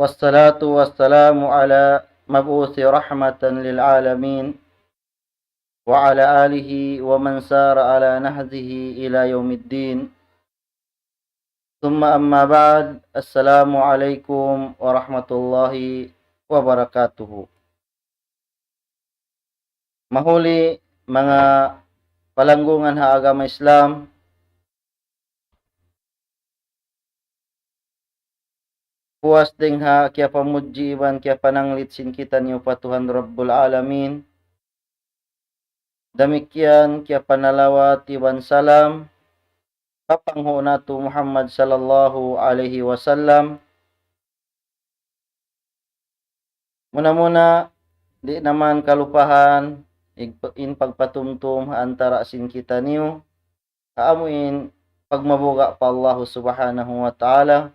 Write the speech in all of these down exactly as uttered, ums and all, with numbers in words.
والصلاة والسلام على مبعوث رحمة للعالمين وعلى آله ومن سار على نهجه إلى يوم الدين. ثم أما بعد، السلام عليكم ورحمة الله وبركاته. Mahuli manga palanggungan ha agama Islam, puas dayng ha kiyapamudji iban kiyapananglit sin kitaniyu pa Tuhan Rabbul Alamin. Damikkiyan kiyapanalawat iban salam pa panghu' natu' Muhammad sallallahu alayhi wasallam. Muna-muna, di' naman kalupahan ig-, in pagpatumtum ha antara' sin kitaniyu, ha amu in pagmabuga' pa Allahu Subhanahu wa Ta'ala.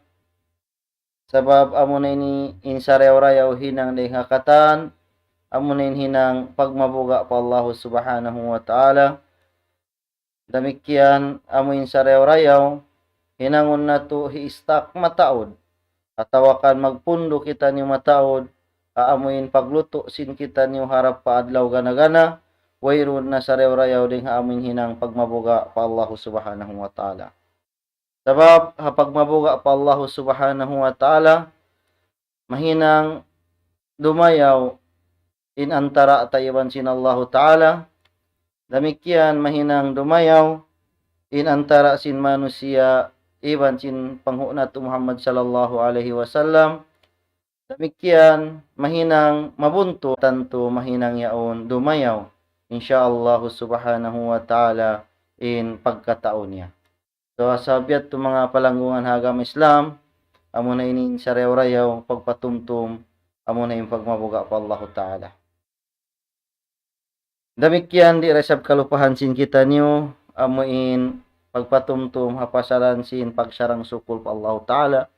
Sabab amuna ini in sarayaw-rayaw hinang dayng ha katan, amuna in hinang pagmabuga' pa Allahu Subhanahu wa Ta'ala. Damikkiyan amu in sarayaw-rayaw hinangun natu' hiistak mataud, atawa kan magpundu kitaniyu mataud, ha amu in paglutu' sin kitaniyu harap pa adlaw gana-gana, wayruun na sarayaw-rayaw dayng ha amu in hinang pagmabuga' pa Allahu Subhanahu wa Ta'ala. Sabab ha pagmabuga' pa Allahu Subhanahu wa Ta'ala, mahinang dumayaw in antara' ta iban sin Allahu Ta'ala. Damikkiyan mahinang dumayaw in antara' sin manusiya' iban sin panghu' natu' Muhammad sallallahu alayhi wasallam. Damikkiyan mahinang mabuntul, tantu mahinang yaun dumayaw, insya Allahu Subhanahu wa Ta'ala, in pagkatau niya. So, sabab yadtu manga palanggungan ha agama Islam, amuna ini in sarayaw-rayaw pagpatumtum, amuna in pagmabuga' pa Allahu Ta'ala. Damikkiyan di' da isab kalupahan sin kitaniyu, amu in pagpatumtum ha pasalan sin pagsarang-sukul pa Allahu Ta'ala.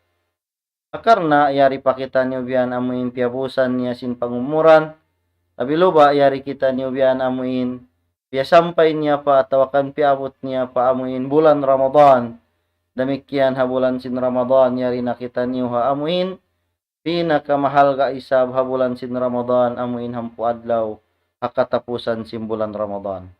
Karna' yari pa kitaniyu biya' amu in piyabusan niya sin pangumuran, labi-labi yari kitaniyu biya' amu in piyasampay niya pa atawa kan piyaabut niya pa amu in bulan Ramadan. Damikkiyan ha bulan sin Ramadan, yari na kitaniyu ha amu in pinakamahalga' isab ha bulan sin Ramadan, amu in hangpu' adlaw ha katapusan sin bulan Ramadan.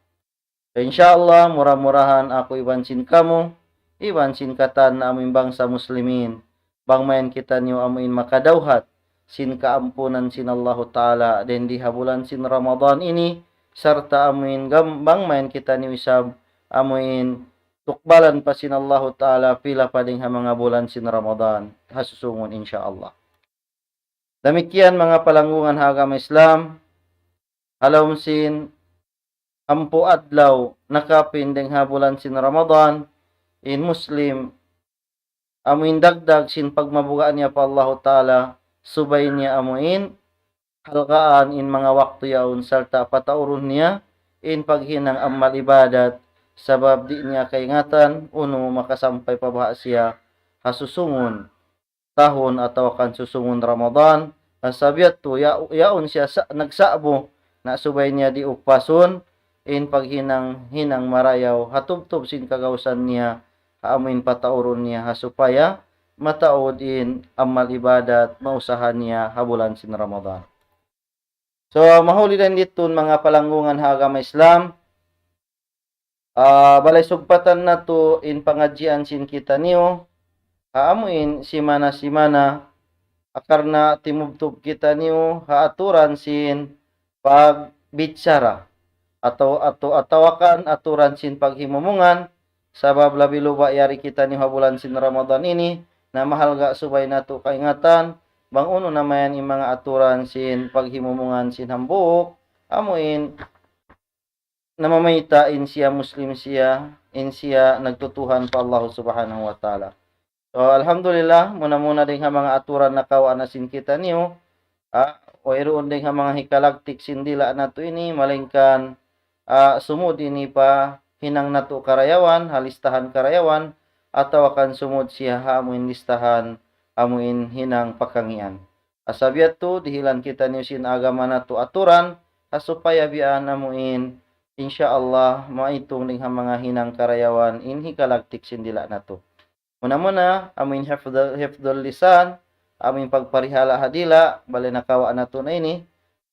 So, insya Allah, mura-murahan aku iban sin kamu, iban sin katan na amu in bangsa muslimin, bang mayan kitaniyu amu in makadawhat sin kaampunan sin Allahu Ta'ala, dayn di ha bulan sin Ramadan ini, sarta' amu in gam-, bang mayan kitaniyu isab amu in tukbalan pa sin Allahu Ta'ala pila pa dayng ha manga bulan sin Ramadan ha susungun, insya Allah. Damikkiyan manga palanggungan ha agama Islam, ha lawm sin hangpu' adlaw nakapin dayng ha bulan sin Ramadan, in Muslim, amu in dagdag sin pagmabuga' niya pa Allahu Ta'ala, subay niya amu in halgaan in manga waktu yaun sarta' pataurun niya in paghinang amal ibadat, sabab di' niya kaingatan unu makasampay pa baha' siya ha susungun tahun atawa kan susungun Ramadan. Na sabab yadtu, ya-, yaun siya sa-, nagsa'bu, na subay niya di' upasun in paghinang-hinang marayaw ha tubtub sin kagausan niya, ha amu in pataurun niya, ha supaya mataud in amal ibadat mausaha niya ha bulan sin Ramadan. So, mahuli dayn didtu manga palanggungan ha agama Islam, ah, balay sugpatan natu' in pangadjian sin kitaniyu, ha amu in simana-simana, karna' timubtub kitaniyu ha aturan sin pagbichara, ataw, ataw, atawa kan aturan sin paghimumungan, sabab labi-labi yari kitaniyu ha bulan sin Ramadan ini, na mahalga' subay natu' kaingatan, bang unu na mayan in manga aturan sin paghimumungan sin hambuuk, amu in namamayta' in siya Muslim siya, in siya nagtutuhan pa Allah Subhanahu wa Ta'ala. So, alhamdulillah, muna-muna dayn ha manga aturan nakawa' na sin kitaniyu, ah, wayruun dayn ha manga hikalagtik sin dila' natu' ini, malaingkan, ah, sumud ini pa hinang natu' karayawan, ha listahan karayawan, atawa kan sumud siya ha amu in listahan, amu in hinang pakangian. Sabab yadtu, dihilan kitaniyu sin agama natu' aturan, ha supaya biya' amu in, insya Allah, maitung dayn ha manga hinang karayawan in hikalagtik sin dila' natu'. Muna-muna, amu in hifdhul, hifdhul lisan, amuin pagparihala' ha dila', bali nakawa' natu' na ini.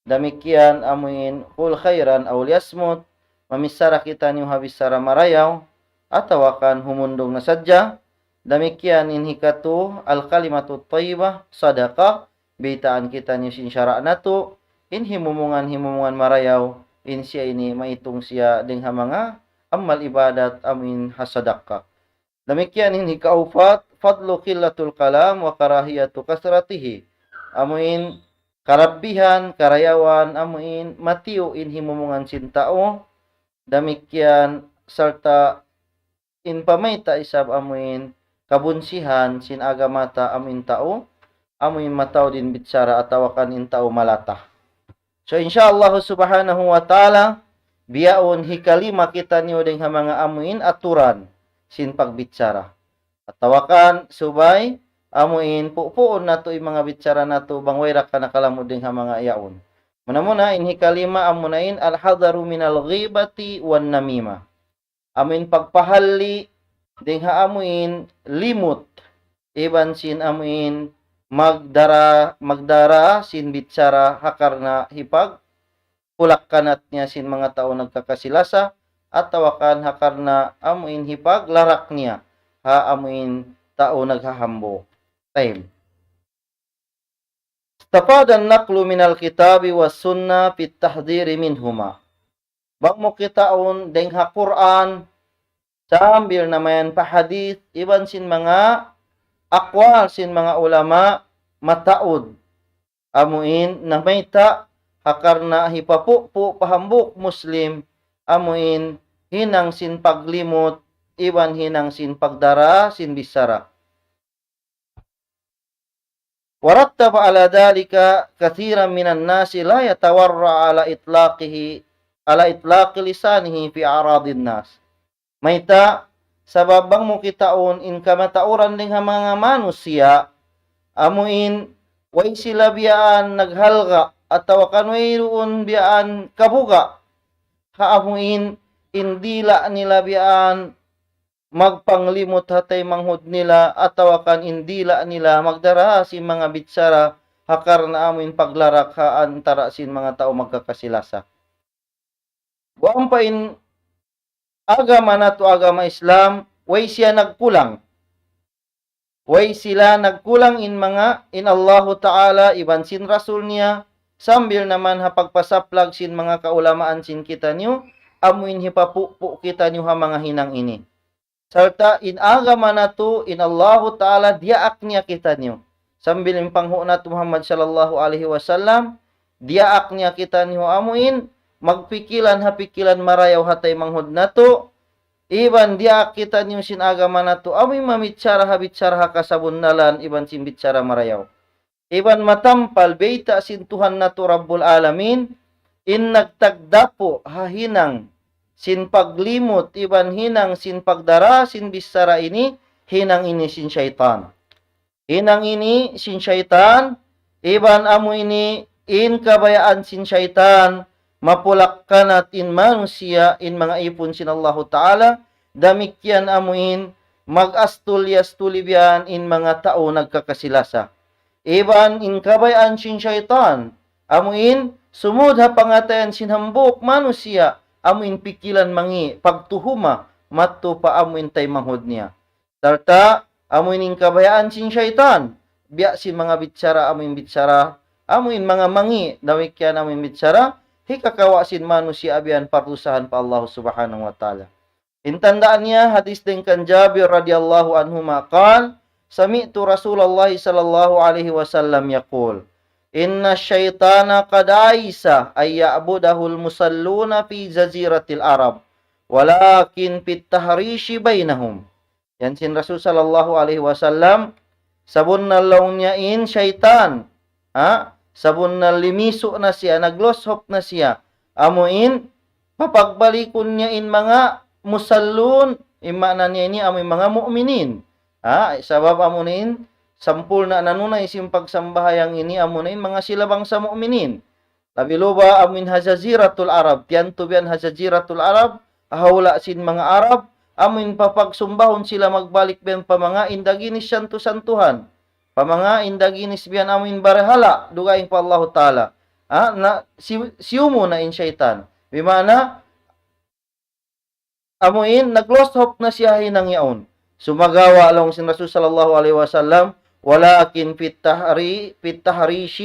Damikkiyan amuin قل خيرا أو ليصمت, mamichara kitaniyu ha bichara marayaw, atawa kan humundung na sadja. Damikkiyan in hikatu, الكلمة الطيبة صدقة, baytaan kitaniyu sin sara' natu', in himumungan-himumungan marayaw, in siya ini maitung siya dayng ha manga amal ibadat amuin ha sadaqah. Damikkiyan in hikaupat, فضل قلة الكلام وكراهية كثرته. Amuin karabbihan, karayawan, amuin matiyu' in himumungan sin tau. Damikkiyan sarta' in pamayta' isab amuin kabunsihan sin agama ta amuin tau, amuin mataud in bichara atawa kan in tau malata. So, insya Allah subhanahu wa ta'ala, bihaun hikalima kitaniyu dayng ha manga amuin aturan sin pagbichara. Atawa kan subay amuin pupuun natu' in manga bichara natu' bang way da ka nakalamud dayng ha manga yaun. Muna-muna in hikalima amuna in الحذر من الغيبة والنميمة. Amuin pagpahalli' dayng ha amuin limut iban sin amuin magdara, magdara sin bichara ha karna' hipagpulakkanat niya sin manga tau nagkakasilasa, atawa kan ha karna' amuin hipaglarak niya ha amuin tau naghahambuuk. Time. استفاد النقل من الكتاب والسنة في التحذير منهما. Bang mu kitaun dayng ha Qur'an, sambil na mayan pa hadith, iban sin manga aqwal sin manga ulama, mataud. Amuin namayta' ha karna' hipapupu' pa hambuuk Muslim, amuin hinang sin paglimut, iban hinang sin pagdara sin bichara. ورتب على ذلك كثيرا من الناس لا يتورع على إطلاقه، على إطلاق لسانه في أعراض الناس. Mayta', sabab bang mu kitaun in kamatauran dayng ha manga manusiya', amuin way sila biyaan naghalga', atawa kan wayruun biyaan kabuga', ha amuin in dila' nila biyaan magpanglimut ha taymanghud nila, atawa kan in dila' nila magdara sin manga bichara, ha karna' amuin paglarak ha antara' sin manga tau magkakasilasa. Wa ampa in agama natu' agama Islam, way siya nagkulang. Way sila nagkulang in manga, in Allahu Ta'ala, iban sin Rasul niya, sambil naman ha pagpasaplag sin manga kaulamaan sin kitaniyu, amuin hipapupu' kitaniyu ha manga hinang ini. Sarta' in agama natu', in Allahu Ta'ala, diyaak niya kitaniyu. Sambil in panghu' natu' Muhammad sallallahu alayhi wasallam, diyaak niya kitaniyu amuin, magpikilan ha pikilan marayaw ha taymanghud natu', iban diyaak kitaniyu sin agama natu', amuin mamichara ha bichara ha kasabunnalan, iban sin bichara marayaw. Iban matampal bayta' sin Tuhan natu' Rabbul Alamin, in nagtagdapu' ha hinang sin paglimut, iban hinang sin pagdara, sin bichara ini, hinang ini sin saytan. Hinang ini sin saytan, iban amu ini in kabayaan sin saytan, mapulakkanat in manusiya', in manga ipun sin Allahu Ta'ala, damikkiyan amu in mag-astuli-astuli biyan in manga tau nagkakasilasa. Iban in kabayaan sin saytan, amu in sumud ha pangatayan sin hambuuk manusiya', amu in pikilan mangi', pagtuhuma, madtu pa amu in taymanghud niya. Sarta', amu in kabayaan sin saytan, biya' sin manga bichara, amu in bichara, amu in manga mangi', damikkiyan amu in bichara, hikakawa' sin manusiya' biyan pardusahan pa Allah Subhanahu wa Ta'ala. In tanda' niya, hadis dayn kan Jabir radiyallahu anhuma, قال: سمعت رسول الله صلى الله عليه وسلم يقول: إن الشيطان قد أيس أن يعبده المصلون في جزيرة العرب، ولكن في التحريش بينهم. Yan sin Rasul sallallahu alayhi wasallam, sabunnal laung niya in saytan, ha? Sabunnal limisu' na siya, nagloshop na siya. Amu in, papagbalikun niya in manga musallun, in maana niya ini amu in manga mu'minin. Ha? Sabab amu in, sampurna' nanunay sin pagsambahayang ini amu in manga sila bangsa mu'minin. Labi luba amu in ha Jaziratul Arab, tiyantu biyan ha Jaziratul Arab, ha hula' sin manga Arab, amu in papagsumbahun sila magbalik biyan pa manga indaginis santu-santuhan. Pa manga in daginis biya' amu in barahala', dugaing pa Allahu Ta'ala. Ha? Na, si, siyumu na in saytan. Bima'na, amu in, nag-lost hope na siya hinang yaun. Sumagawa' laung sin Rasul sallallahu alayhi wasallam, ولكن في التحري-، في التحريش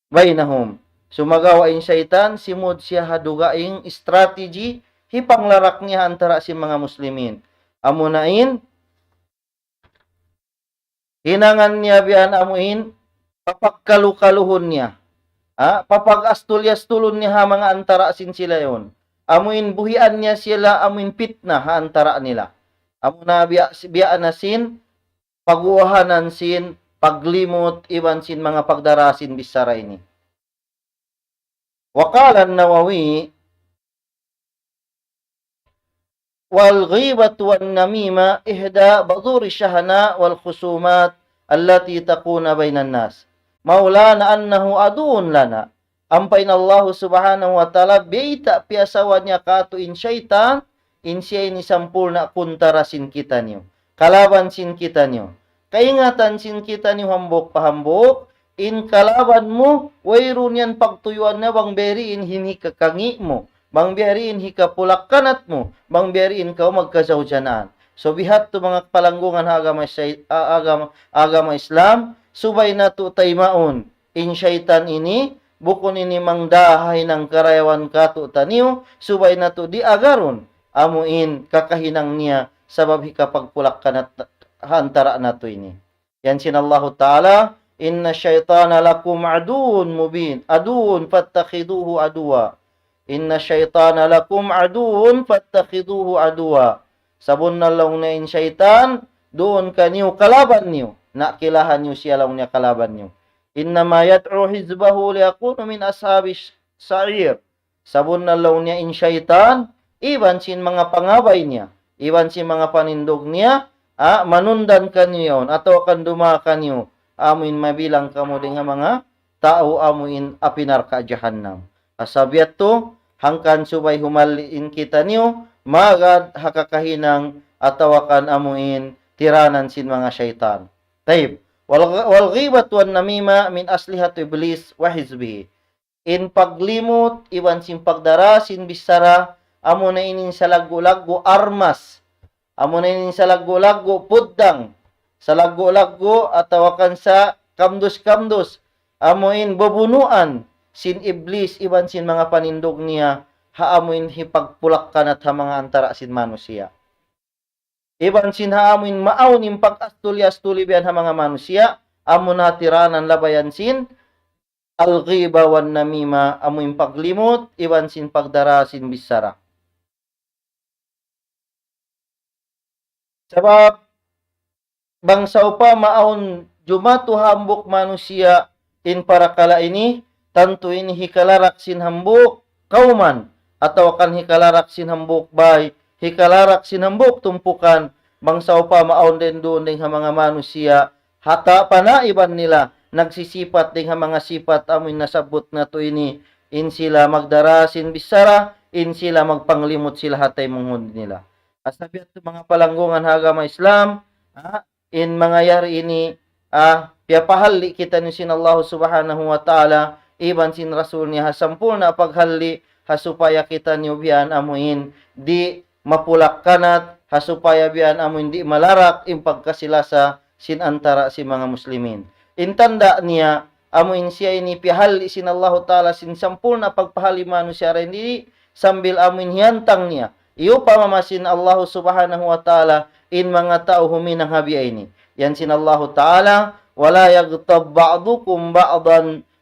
بينهم. Sumagawa' in saytan, simud siya ha dugaing strategy, hipanglarak niya antara sin manga muslimin. Amu na in, hinangan niya biya' amu in, papagkalu-kaluhun niya. Ha? Papag-astul-astulun niya ha manga antara sin sila yaun. Amu in buhian niya sila, amu in pitna ha antara nila. Amu na biya', biya' na sin, paguwahanan sin, paglimut, iban sin manga pagdara sin bichara ini. وقال النووي: والغيبة والنميمة إحدى بذور الشحناء والخصومات التي تكون بين الناس، ما لنا أنه عدو لنا. Ampa in Allahu subhanahu wa ta'ala, bayta' piyasawa niya kātu' in saytan, in siya ini sampurna' kuntara sin kitaniyu. Kalaban sin kitaniyu. Kaingatan sin kitaniyu hambuuk pa hambuuk, in kalaban mu, wayruun yan pagtuyuan na bang biya' diin in hikakangi' mu, bang biya' diin in hikapulak-kanat mu, bang biya' diin kaw magkazawjanaan. So, biya' hādtu manga palanggungan ha agama Isay-, a-, agama, agama Islam, subay natu' taymaun in saytan ini, bukun ini mangdā ha hinang karayawan kātu'niyu, subay natu' di' agarun, amu in kakahinang niya, sabab hikapagpulak-kanat ha antara natu' ini. Yan sin Allahu Ta'ala, إن الشيطان لكم عدو مبين، عدو فاتخذوه عدوا. إن الشيطان لكم عدو فاتخذوه عدوا. Sabunnal laung niya in saytan, duun kaniyu kalaban niyu. Na kilahan niyu siya laung niya kalaban niyu. إنما يدعو حزبه ليكونوا من أصحاب السعير. Sabunnal laung niya in saytan, iban sin manga pangabay niya, iban sin manga panindug niya, a, manundan kaniyu yaun, atawa kan dumaak kaniyu, amu in mabilang kamu dayn ha manga tau amu in api narka' jahannam. Sabab yadtu, hangkan subay humalli' in kitaniyu, magad ha kakahinang atawa kan amu in tiranan sin manga saytan. Tayyib. والغ-، والغيبة والنميمة من أسلحة إبليس وحزبه. In paglimut, iban sin pagdara sin bichara, amu na ini in salaggu'-laggu' armas. Amu na ini in salaggu'-laggu' puddang. Salaggu'-laggu' atawa kan sakamdus-kamdus. Amu in bubunuan sin Iblis iban sin manga panindug niya, ha amu in hipagpulak-kanat ha manga antara sin manusiya'. Iban sin ha amu in maawn in pag-astuli-astuli biya' ha manga manusiya', amu na tiranan labayan sin الغيبة والنميمة, amu in paglimut, iban sin pagdara sin bichara. Sabab, bang sawpama awn jumatu hambuuk manusiya' in parakala' ini, tantu ini hikalarak sin hambuuk kawman, atawa kan hikalarak sin hambuuk bāy, hikalarak sin hambuuk tumpukan, bang sawpama awn dayn duun dayn ha manga manusiya', hata panaiban nila, nagsisipat dayn ha manga sipat amu in nasabbut natu' ini, in sila magdara sin bichara, in sila magpanglimut sila ha taymanghud nila. Sabab yadtu manga palanggungan ha agama Islam, ha, in manga yari ini, ah, piyapahalli' kitaniyu sin Allahu Subhanahu wa Ta'ala, iban sin Rasul niya ha sampurna' paghalli', ha supaya kitaniyu biya' amu in di' mapulak-kanat, ha supaya biya' amu in di' malarak in pagkasi-lasa sin antara sin manga muslimin. In tanda' niya, amu in siya ini piyahalli' sin Allahu Ta'ala sin sampurna' pagpahalli' manusiya' dayn di, sambil amu in hiyantang niya. Iyupama sin Allahu Subhanahu wa Ta'ala in manga tau huminang ha biya' ini. Yan sin Allahu Ta'ala, ولا يغتب بعضكم بعضا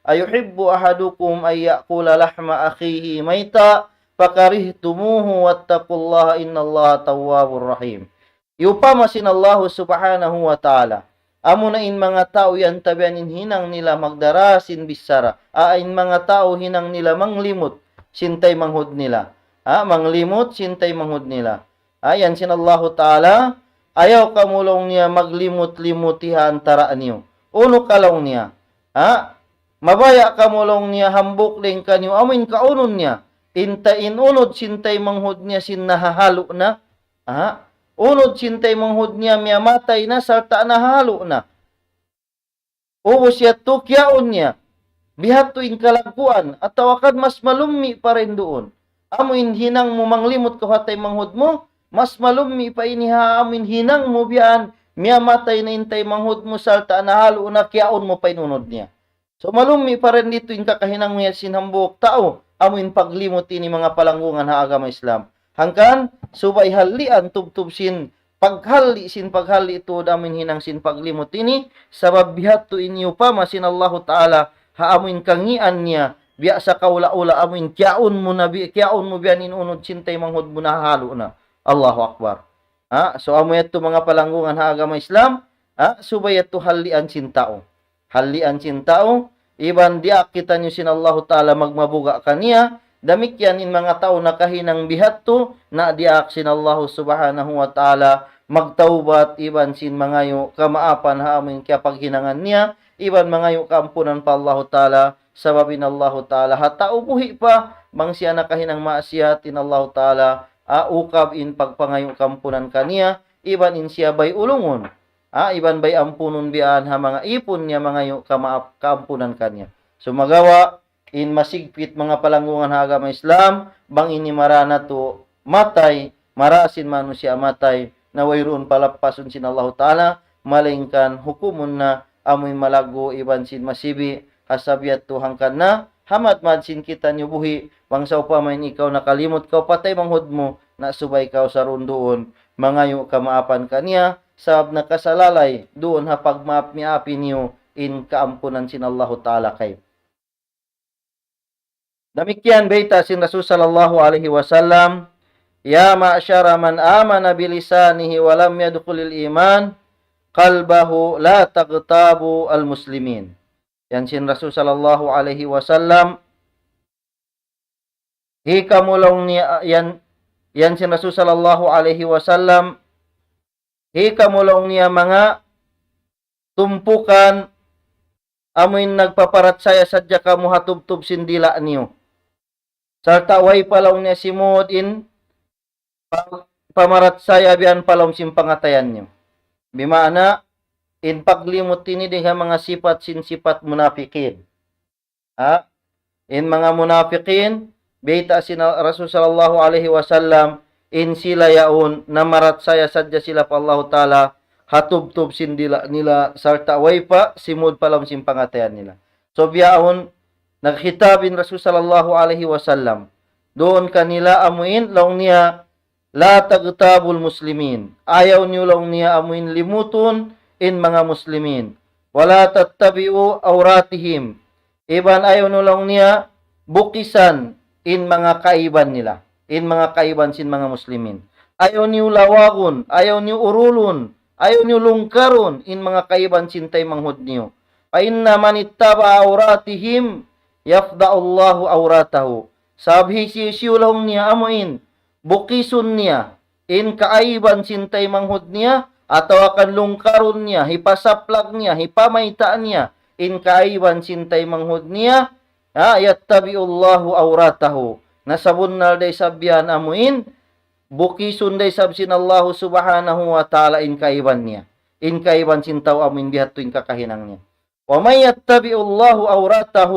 أيحب أحدكم أن يأكل لحم أخيه ميتا فكرهتموه واتقوا الله إن الله تواب رحيم. Iyupama sin Allahu Subhanahu wa Ta'ala, amu na in manga tau yan tabian in hinang nila magdara sin bichara, a, in manga tau hinang nila manglimut sin taymanghud nila. A, manglimut sin taymanghud nila. A, yan sin Allahu Ta'ala, ayaw kamu laung niya maglimut-limuti ha antara' niyu. Unu ka laung niya? A, mabaya' kamu laung niya hambuuk dayn kaniyu, amu in kaunun niya. In ta-, in unud sin taymanghud niya sin nahahalu' na, ha? Unud sin taymanghud niya miyamatay na sarta' nahahalu' na. Ubus yadtu kiyaun niya. Bihadtu in kalagguan, atawa kan mas malummi' pa dayn duun. Amu in hinang mu manglimut kaw ha taymanghud mu, mas malummi' pa ini ha amu in hinang mu biya' han, miyamatay na in taymanghud mu sarta' nahalu' na kiyaun mu pa in unud niya. So malummi' pa dayn duun in kakahinang mu yan sin hambuuk tau, amu in paglimut ini manga palanggungan ha agama Islam. Hangkan, subay hallian tubtub sin paghalli' sin paghalli' tuud amu in hinang sin paglimut ini, sabab bihadtu in iyupama sin Allahu Ta'ala, ha amu in kangīan niya, biya' sa kaula-ula amu in kiyaun mu na bi-, kiyaun mu biya' ha yan in unud sin taymanghud mu nahalu' na. Allahu Akbar. Ha? So amu yadtu manga palanggungan ha agama Islam, ha? Subay yadtu hallian sin tau. Hallian sin tau, iban diyaak kitaniyu sin Allahu Ta'ala magmabuga' kaniya, damikkiyan in manga tau nakahinang bihadtu, na diyaak sin Allahu Subhanahu wa Ta'ala magtawbat iban sin mangayu' kamaapan ha amu in kiyapaghinangan niya, iban mangayu' kaampunan pa Allahu Ta'ala, sabab in Allahu Ta'ala ha tau buhi' pa, bang siya nakahinang maksiat in Allahu Ta'ala, a, ukab in pagpangayu' kaampunan kaniya, iban in siya bay ulungun. Ha, iban bay ampunun biya' ha manga ipun niya mangayu' kamaap-, kaampunan kaniya. Sumagawa', in masigpit manga palanggungan ha agama Islam, bang ini mara natu' matay, mara sin manusiya' matay, na wayruun palappasun sin Allahu Ta'ala, malaingkan hukumun na amu in malaggu' iban sin masibi', ha sabab yadtu hangkan na, ha mad-mad sin kitaniyu buhi', bang sawpama in ikaw nakalimut kaw pa taymanghud mu, na subay kaw sarunduun, mangayu' kamaapan kaniya, sabab nakasalalay duun ha pagmaap-miapi niyu in kaampunan sin Allahu Ta'ala kaymu. Damikkiyan bayta' sin Rasul sallallahu alayhi wasallam, يا معشر من آمن بلسانه ولم يدخل الإيمان قلبه لا تغتابوا المسلمين. Yan sin Rasul sallallahu alayhi wasallam, hi kamu laung niya, yan, yan sin Rasul sallallahu alayhi wasallam, hi kamu laung niya manga tumpukan, amu in nagpaparachaya sadja kamu ha tubtub sin dila' niyu. Sarta' way pa laung niya simud in pa-, pamarachaya biya' ha lawm sin pangatayan niyu. Bimaana, in paglimut ini dayn ha manga sipat sin sipat munafikin. Ha? In manga munafikin, bayta' sin Rasul sallallahu alayhi wasallam, in sila yaun namarachaya sadja sila pa Allahu Ta'ala, ha tubtub sin dila' nila, sarta' way pa simud pa lawm sin pangatayan nila. So biya' yaun, nagkhitab in Rasul sallallahu alayhi wasallam duun kanila amu in, laung niya, لا تغتابوا المسلمين. Ayaw niyu laung niya amu in limutun in manga muslimin. ولا تتبعوا عوراتهم. Iban ayaw niyu laung niya bukisan in manga kaiban nila, in manga kaiban sin manga muslimin. Ayaw niyu lawagun, ayaw niyu urulun, ayaw niyu lungkarun in manga kaiban sin taymanghud niyu. فإن من اتبع عوراتهم يفضح الله عورته. Sabab hisiyu-siyu laung niya amu in bukisun niya in kaaiban sin taymanghud niya, atawa kan lungkarun niya, hipasaplag niya, hipamayta' niya in kaaiban sin taymanghud niya, ha, يتبح الله عورته. Na sabunnal da isab yan amu in bukisun da isab sin Allahu Subhanahu wa Ta'ala in kaaiban niya. In kaaiban sin tau amu in bihadtu in kakahinang niya. ومن يتبح الله عورته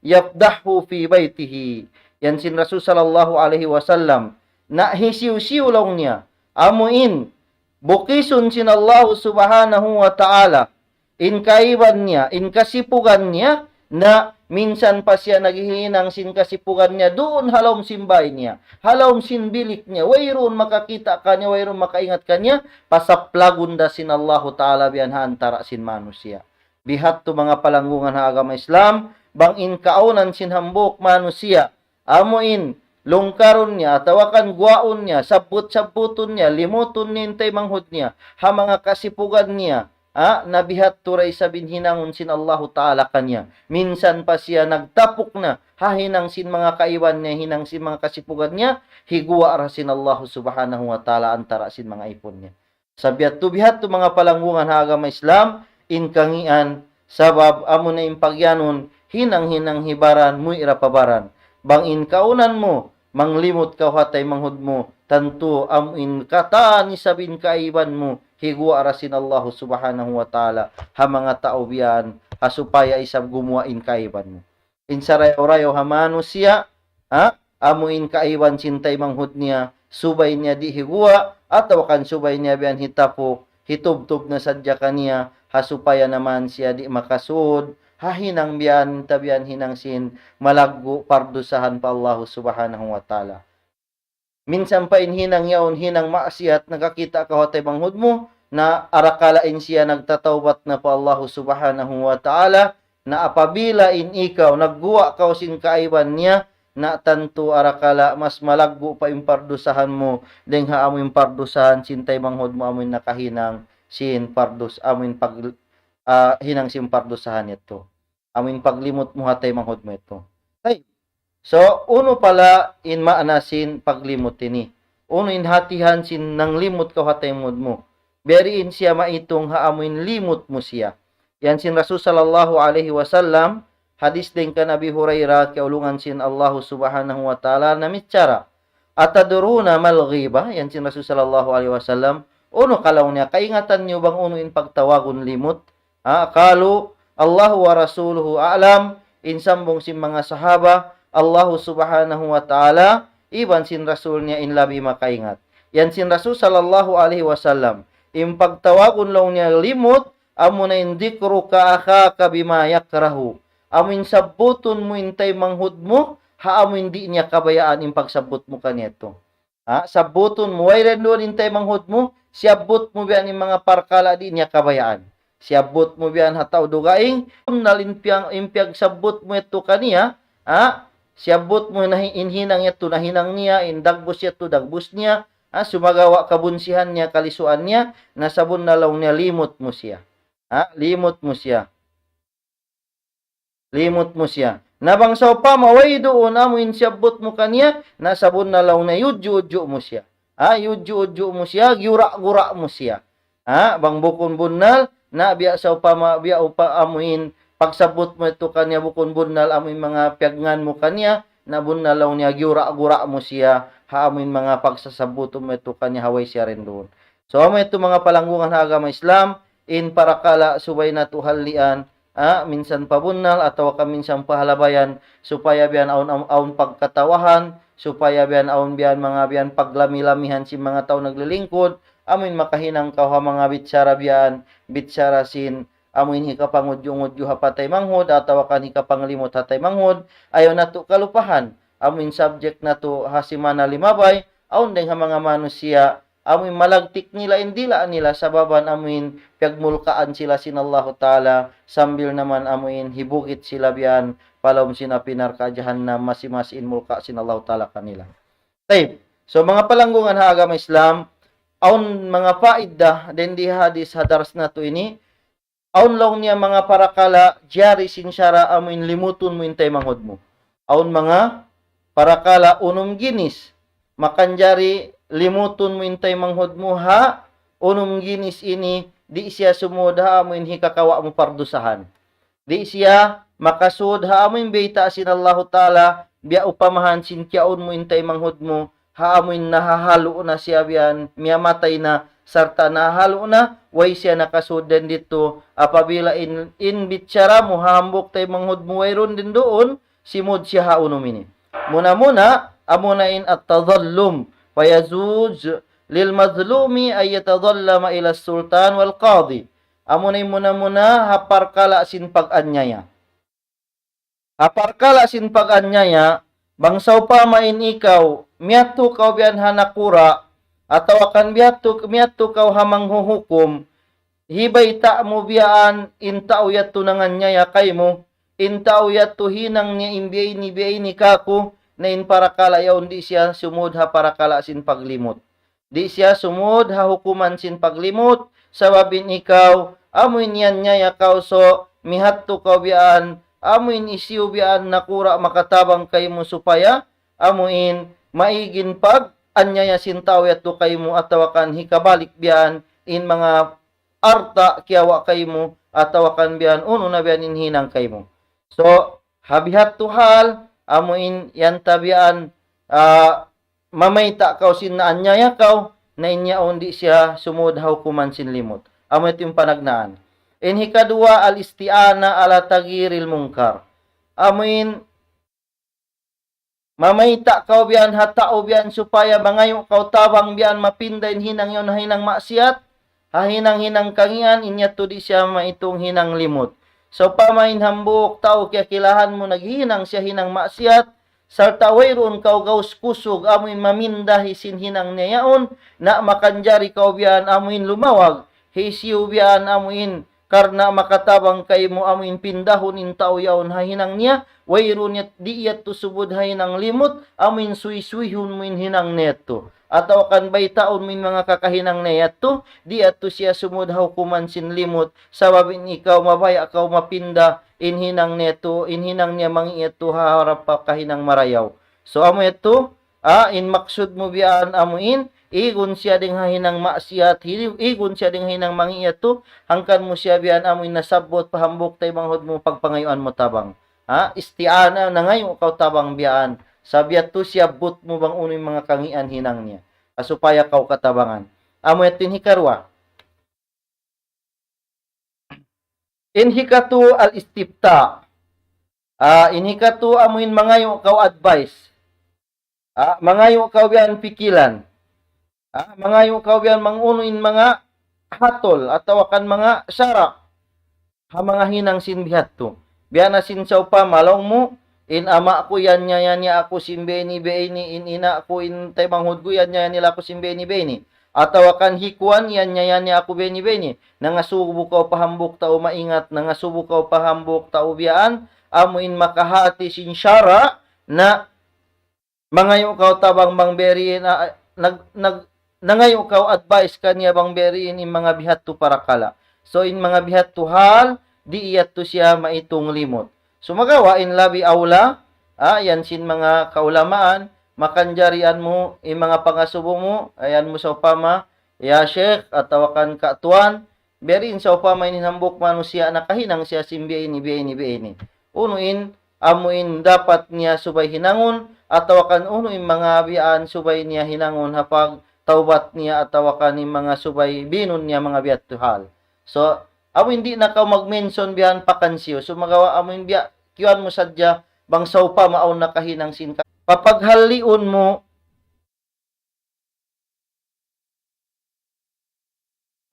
يفضحه في بيته. Yan sin Rasul sallallahu alayhi wasallam. Na hisiyu-siyu laung niya amu in bukisun sin Allahu Subhanahu wa Ta'ala in kaaiban niya, in kasipugan niya, na minsan pa siya naghihinang sin kasipugan niya duun ha lawm sin bāy niya, ha lawm sin bilik niya, wayruun makakita' kaniya, wayruun makaingat kaniya, pasaplagun da sin Allahu Ta'ala biya' ha antara' sin manusiya'. Bihadtu manga palanggungan ha agama Islam, bang in kaawnan sin hambuuk manusiya', amu in lungkarun niya, atawa kan guwaun niya, sabbut-sabbutun niya, limutun niya in taymanghud niya, ha manga kasipugan niya, ha, na bihadtu da isab in hinangun sin Allahu Ta'ala kaniya. Minsan pa siya nagtapuk na, ha hinang sin manga kaaiban niya, hinang sin manga kasipugan niya, higuwa' da sin Allahu Subhanahu wa Ta'ala antara' sin manga ipun niya. Sabab yadtu bihadtu manga palanggungan ha agama Islam, in kangīan, sabab amu na in pagiyanun, hinang-hinang hibaran, muwi' da pa baran. Bang in kaawnan mu, manglimut kaw ha taymanghud mu, tantu amu in katan isab in kaaiban mu, higuwa' da sin Allahu Subhanahu wa Ta'ala, ha manga tau biya' yan, ha supaya isab gumuwa' in kaiban mu. In sarayaw-rayaw ha manusiya', ha? Amu in kaiban sin taymanghud niya, subay niya di' higuwa', atawa kan subay niya biyan hitapuk, hitubtub na sadja kaniya, ha supaya naman siya di' makasud, ha hinang biyan, ta biyan hinang sin malaggu' pardusahan pa Allahu Subhanahu wa Ta'ala. Minsan pa in hinang yaun, hinang maksiat, nakakita' kaw ha taymanghud mu, na arakala' in siya nagtatawbat na pa Allahu Subhanahu wa Ta'ala, na apabila in ikaw nagguwa' kaw sin kaiban niya, na tantu arakala' mas malaggu' pa in pardusahan mu, dayng ha amu in pardusahan sin taymanghud mu, amu in nakahinang sin pardus-, amu in pag-, ah, hinang sin pardusahan yadtu. Amu in paglimut mu ha taymanghud mu yadtu. Tayyib. So, unu pala in maana sin paglimut ini? Unu in hatihan sin nanglimut kaw ha taymanghud mu? Biya' diin siya maitung ha amu in limut mu siya. Yan sin Rasul sallallahu alayhi wasallam, hadis dayn kan Abi Hurairah, kiyaulungan sin Allahu Subhanahu wa Ta'ala, namichara. "Atadruna mal ghiba?" Yan sin Rasul sallallahu alayhi wasallam, unu kalaw niya, kaingatan niyu bang unu in pagtawagun limut? Ha, qalu, "Allahu wa rasuluhu a'lam." In sambung sin manga sahaba, Allahu Subhanahu wa Ta'ala, iban sin Rasul niya in labi makaingat. Yan sin Rasul sallallahu alayhi wasallam, in pagtawagun laung niya limut, amuna in dhikruka akhaka bima yakrahu. Amu in sabbutun mu in taymanghud mu, ha amu in di' niya kabayaan in pagsabbut mu kaniya yadtu. Ha, sabbutun mu, way rin duun in taymanghud mu, siyabbut mu biyan in manga parkala' di' niya kabayaan. Siyabbut mu biyan ha tau dugaing, bunnal in piyag-, in piyagsabbut mu yadtu kaniya, ha, siyabbut mu na hi-, in hinang yadtu nahinang niya, in dagbus yadtu dagbus niya, ha, sumagawa' kabunsihan niya, kalisuan niya, na sabunnal laung niya limut mu siya. Ha, limut mu siya. Limut mu siya. Na bang sawpama way duun amu in siyabbut mu kaniya, na sabunnal laung niya iyudju'-udju' mu siya. Ha, iyudju'-udju' mu siya, giyura'-gura' mu siya. Ha, bang bukun bunnal, na biya' sawpama, biya' upa amu in pagsabbut mu yadtu kaniya bukun bunnal amu in manga piyagngan mu kaniya, na bunnal laung niya giyura'-gura' mu siya, ha amu in manga pagsasabbut mu yadtu kaniya ha way siya rin duun. So, amu yadtu manga palanggungan ha agama Islam, in parakala' subay natu' hallian, ha, minsan pa bunnal atawa ka minsan pa halabayan, supaya biyan awn, awn, awn pagkatawahan, supaya biyan awn biyan manga biyan paglami-lamihan sin manga tau naglilingkud, amu in makahinang kaw ha manga bitsara biyan, bitsara sin, amu in hikapangudju'-ngudju' ha pa taymanghud, atawa kan hikapanglimut ha taymanghud, ayaw natu' kalupahan, amu in subject natu' ha simana limabay, awn dayng ha manga manusiya', amu in malagtik nila in dila' nila sababan amu in piyagmulkaan sila sin Allahu Ta'ala, sambil naman amu in hibugit sila biyan pa lawm sin api narka' jahannam, masi-masi in mulka' sin Allahu Ta'ala kanila. Tayyib. So, manga palanggungan ha agama Islam, awn manga faida dayn di hadis ha dars natu' ini, awn laung niya manga parakala' jari sin sara' amu in limutun mu in taymanghud mu. Awn manga parakala' unum ginis, makanjari limutun mu in taymanghud mu ha unum ginis ini, di' siya sumud ha amu in hikakawa' mu pardusahan. Di' siya makasud ha amu in bayta' sin Allahu Ta'ala, biya' upamahan sin kiyaun mu in taymanghud mu, ha amu in nahahalu' na siya biyan, miyamatay na, sarta' nahahalu' na, way siya nakasud dayn ditu, apabila in, in bichara mu ha hambuuk taymanghud mu wayruun dayn duun, simud siya ha unum ini. Muna-muna, amuna in at-tadhallum, فيجوز للمظلوم أن يتظلم إلى السلطان والقاضي. Amuna in muna-muna ha parkala' sin pag-anyaya. Ha parkala' sin pag-anyaya, bang sawpama in ikaw, miyadtu kaw biyan ha nakura', atawa kan miyadtu, miyadtu kaw ha manghuhukum, hibayta' mu biyaan in tau yadtu nanganyaya kaymu, in tau yadtu hinang niya in biya' ini, biya' ini kāku', na in parakala' yaun di' siya sumud ha parakala' sin paglimut. Di' siya sumud ha hukuman sin paglimut, sabab in ikaw, amu in iyanyaya kaw, so, miyadtu kaw biyaan, amu in hisiyu biyaan nakura' makatabang kaymu supaya, amu in maig in pag-anyaya sin tau yadtu kaymu atawa kan hikabalik biyaan in manga alta' kiyawa' kaymu, atawa kan biyaan unu na biyaan in hinang kaymu. So, ha bihadtu hal, amu in yan ta biyaan, ah, mamayta' kaw sin naanyaya kaw, na in yaun di' siya sumud ha hukuman sin limut. Amu yadtu in panagnaan. In hikaduwa, al-isti'ana ala taghyiril munkar. Amuin mamayta' kaw biyan ha tau biyan supaya mangayu' kaw tabang biyan mapinda in hinang yaun ha hinang maksiat, ha hinang-hinang kangian, in yadtu di' siya maitung hinang limut. Sawpama in hambuuk tau kiyakilahan mu naghihinang siya hinang maksiat, sarta' wayruun kaw gaus kusug amuin maminda hisiyu in hinang niya yaun, na makanjari kaw biyan amuin lumawag, hisiyu biyan amuin karna' makatabang kaymu amuin pindahun in tau yaun ha hinang niya, wayruun yat-, di' yadtu subud ha hinang limut, amuin suysuy-suyhun mu in hinang niya yadtu. Atawa kan baytaun mu in manga kakahinang niya yadtu, di' yadtu siya sumud ha hukuman sin limut, sabab in ikaw mabaya' kaw mapinda in hinang niya yadtu, in hinang niya mangi' yadtu ha harap pa kahinang marayaw. So, amu yadtu, ah, in maksud mu biyan amuin, igun siya dayn ha hinang maksiat, hi-, igun siya dayn ha hinang mangi' yadtu, hangkan mu siya biyan amuin nasabbut pa hambuuk taymanghud mu pagpangayuan mu tabang. Ha? Isti'ana, nangayu' kaw tabang biyan. Sabab yadtu siyabbut mu bang unu in manga kangian hinang niya. Ha supaya kaw katabangan. Amu yadtu in hikaruwa. In hikatu al-istifta. Ah, in hikatu amuin mangayu' kaw advice. Ah, mangayu' kaw biyan pikilan. Ah, mangayu' kaw biyan bang unu in manga hatul atawa kan manga sara' ha manga hinang sin bihadtu. Biya' na sin sawpama laung mu, in ama' ku yan niya yan niya aku sin biya' ini, biya' ini, in ina' ku, in taymanghud ku yan niya yan nila aku sin biya' ini, biya' ini. Atawa kan hi kuwan yan niya yan niya aku biya' ini, biya' ini. Nangasubu kaw pa hambuuk tau maingat, nangasubu kaw pa hambuuk tau biyaan, amu in makahati sin sara' na mangayu' kaw tabang bang biya' diin, ah, nag-, nag-, nangayu' kaw advice kaniya bang biya' diin in manga bihadtu parakala'. So, in manga bihadtu hal, di' yadtu siya maitung limut. Sumagawa' in labi awla, ah, yan sin manga kaulamaan, makanjarian mu, in manga pangasubu mu, ayan mu sawpama, ya sheikh, atawa kan ka tuwan, biya' diin sawpama in hambuuk manusiya' nakahinang siya sin biya' ini, biya' ini, biya' ini. Unu in, amu in dapat niya subay hinangun, atawa kan unu in manga biyaan subay niya hinangun ha pagtawbat niya, atawa kan in manga subay binun niya manga biyadtu hal. So, amu in di' na kaw mag-mention biya' yan pakansiyu. Sumagawa' amu in biya', kiyuan mu sadja, bang sawpama awn nakahinang sin ka. Papaghalliun mu,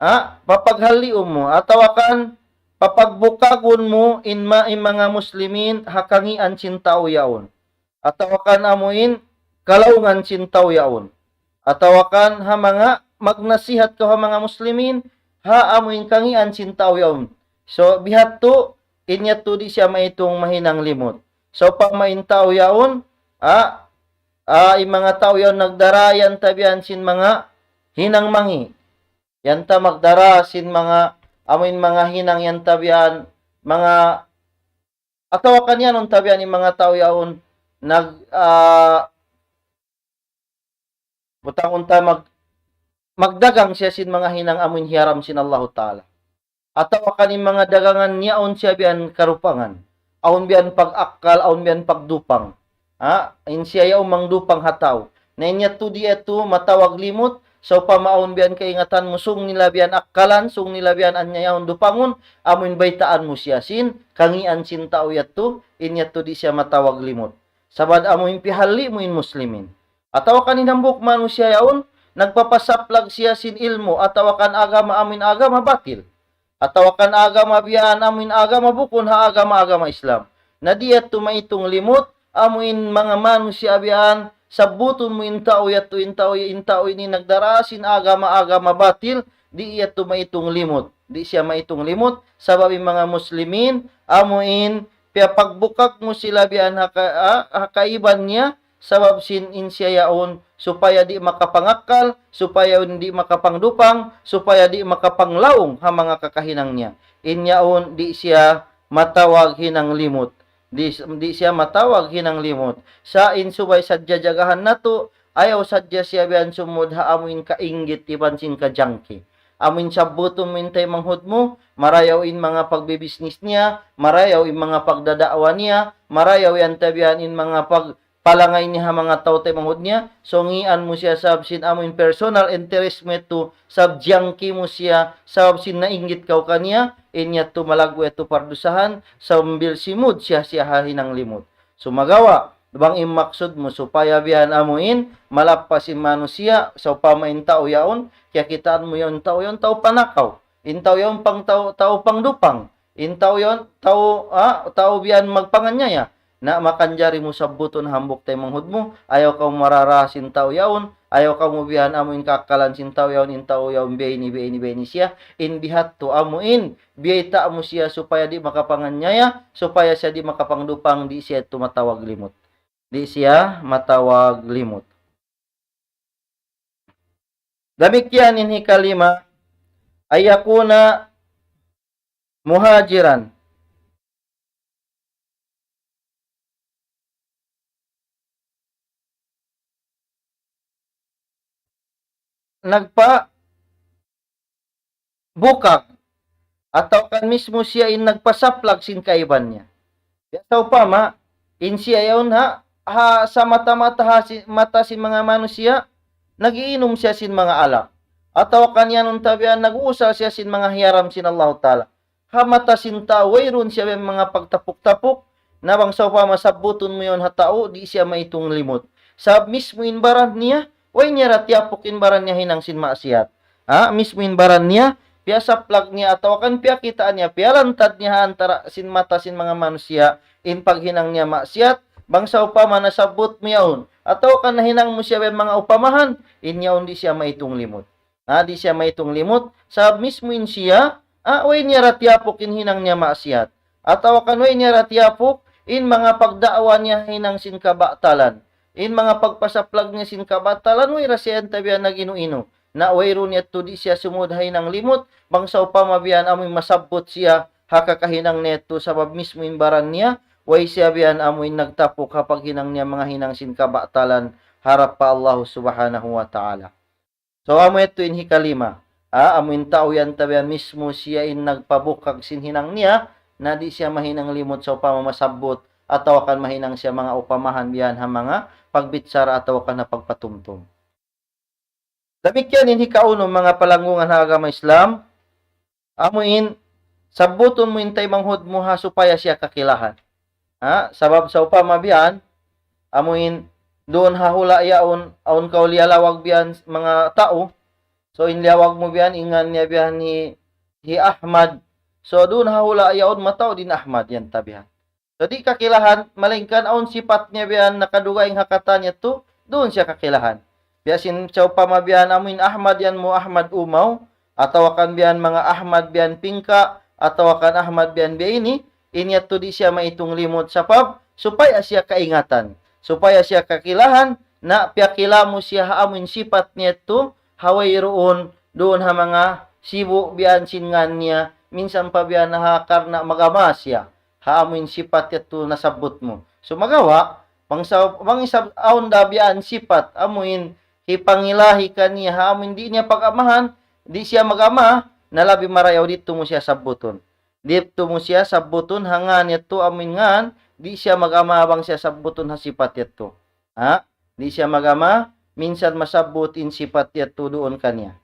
ha, papaghalliun mu, atawa kan papagbukagun mu in ma-, in manga muslimin ha kangian sin tau yaun. Atawa kan amu in kalaungan sin tau yaun. Atawa kan ha manga magnasihat kaw ha manga muslimin, ha amu in kangian sin tau yaun. So, bihadtu, in yadtu di' siya maitung mahinang limut. Sawpama in tau yaun, ha, ah, in manga tau yaun nagdara yan tabian sin manga hinang mangi'. Yan ta magdara sin manga, amu in manga hinang yan tabian, manga, atawa kan yan un tabian in manga tau yaun nag-, ah, butang unta mag-, magdagang siya sin manga hinang amu in hiyaram sin Allahu Ta'ala. Atawa kan in manga dagangan niya awn siya biyan karupangan. Awn biyan pag-akkal, awn biyan pagdupang. Ha? In siya yaun mangdupang ha tau. Na in yadtu di' yadtu matawag limut, sawpama awn biyan kaingatan mu, sung nila biyan akkalan, sung nila biyan anya yaun dupangun, amu in baytaan mu siya sin, kangian sin tau yadtu, in yadtu di' siya matawag limut. Sabab amu in pihalli' mu in muslimin. Atawa kan in hambuuk manusiya' yaun, nagpapasaplag siya sin ilmu', atawa kan agama amu in agama batil. Atawa kan agama biyaan amu in agama bukun ha agama-agama Islam. Na di' yadtu maitung limut, amu in manga manusiya' biyaan, sabbutun mu in tau yadtu, in tau, in tau ini nagdara sin agama-agama batil, di' yadtu maitung limut. Di' siya maitung limut, sabab in manga muslimin, amu in piyapagbukag mu sila biyaan ha ka-, ha, ha kaiban niya, sabab sin in siya yaun, supaya di' makapangakkal, supaya di' makapangdupang, supaya di' makapanglaung ha manga kakahinang niya. In yaun, di' siya matawag hinang limut. Di', di' siya matawag hinang limut. Sa' in subay sadja jagahan natu', ayaw sadja siya biyaan sumud ha amu in kainggit iban sin kajangki. Amu in sabbutun mu in taymanghud mu, marayaw in manga pagbibisnis niya, marayaw in manga pagdada'wa niya, marayaw yan tabian in manga pag-, palangay niya ha manga tau taymanghud niya, so ngian mu siya sabab sin amu in personal interest mu yadtu, sabab jiyangki mu siya, sabab sin nainggit kaw kaniya, in yadtu malaggu' yadtu pardusahan, sambil simud siya, siya ha hinang limut. Sumagawa', bang in maksud mu supaya biya' amu in malappas in manusiya', sawpama in tau yaun, kiyakitaan mu yaun tau yaun, tau panakaw. In tau yaun pang tau, tau pangdupang. In tau yaun, tau, ah, tau biya' magpanganyaya. Na makanjari mu sabbutun hambuuk taymanghud mu, ayaw kaw mararaha sin tau yaun, ayaw kamu biya' amu in kaakkalan sin tau yaun, in tau yaun biya' ini, biya' ini, biya' ini siya, in biya' hādtu amu in, biyayta' mu siya supaya di' makapanganyaya, supaya siya di' makapangdupang, di' siya tumatawag limut. Di' siya matawag limut. Damikkiyan in hikalima, أن يكون مهاجرا. Nagpa bukag, atawa kan mismu siya in nagpasaplag sin kaiban niya. Biya' sawpama, in siya yaun ha, ha, sa mata-mata ha si, mata sin manga manusiya', nag-iinum siya sin manga alak. Atawa kan yan unta biya' nag-uusal siya sin manga hiyaram sin Allahu Ta'ala. Ha mata sin tau, wayruun siya biya' manga pagtapuk-tapuk, na bang sawpama sabbutun mu yaun ha tau, di' siya maitung limut. Sabab mismu in baran niya, way niya ra tiyapuk in baran niya hinang sin maksiat. Ha, mismu in baran niya, piyasaplag niya atawa kan piyakita' niya, piyalantad niya ha antara' sin mata sin manga manusiya', in paghinang niya maksiat, bang sawpama nasabbut mu yaun, atawa kan nahinang mu siya biya' manga upamahan, in yaun di' siya maitung limut. Ha, di' siya maitung limut, sabab mismu in siya, ha, way niya ra tiyapuk in hinang niya maksiat. Atawa kan way niya ra tiyapuk in manga pagda'wa niya hinang sin kabatalan. In manga pagpasaplag niya sin kabatalan, way ra siya yan tabiya' nag-inu-inu. Na wayruun yadtu di' siya sumud ha hinang limut, bang sawpama biya' amu in masabbut siya ha kakahinang niya yadtu sabab mismu in baran niya, way siya biya' amu in nagtapuk ha paghinang niya manga hinang sin kabatalan harap pa Allahu Subhanahu wa Ta'ala. So, amu yadtu in hikalima. Ah, amu in tau yan tabiya' mismu siya in nagpabukag sin hinang niya, na di' siya mahinang limut sawpama masabbut, atawa kan mahinang siya manga upamahan biya' ha manga pagbichara atawa kan ha pagpatumtum. Damikkiyan in hikaunum manga palanggungan ha agama Islam, amu in sabbutun mu in taymanghud mu ha supaya siya kakilahan. Ha? Sabab sawpama biya' yan, amu in duun ha hula' yaun, awn kaw liyalawag biya' yan manga tau. So, in liyawag mu biya' yan, in ngan niya biya' yan hi, hi Ahmad. So, duun ha hula' yaun, mataud in Ahmad yan tabiya'. So, di' kakilahan, malaingkan awn sipat niya biya' yan nakadugaing ha katan niya tu, duun siya kakilahan. Biya' sin sawpama biya' yan amu in Ahmad yan mu Ahmad Umaw, atawa kan biya' yan manga Ahmad biya' yan Pingka, atawa kan Ahmad biya' yan biya' ini, in yadtu di' siya maitung limut sabab, supaya siya kaingatan, supaya siya kakilahan, na piyakila mu siya ha amu in sipat niya tu, ha wayruun, duun ha manga sibu' biya' yan sin ngan niya, minsan pa biya' yan ha karna' mag-ama siya ha amu in sipat yadtu nasabbut mu. Sumagawa', bang sa, bang isab awn da biya' yan sipat, amu in hipangilahi kaniya ha amu in di' niya pag-amahan, di' siya mag-ama, na labi marayaw didtu mu siya sabbutun. Didtu mu siya sabbutun ha ngan yadtu amu in ngan, di' siya mag-ama bang siya sabbutun ha sipat yadtu. Ha? Di' siya mag-ama, minsan masabbut in sipat yadtu duun kaniya.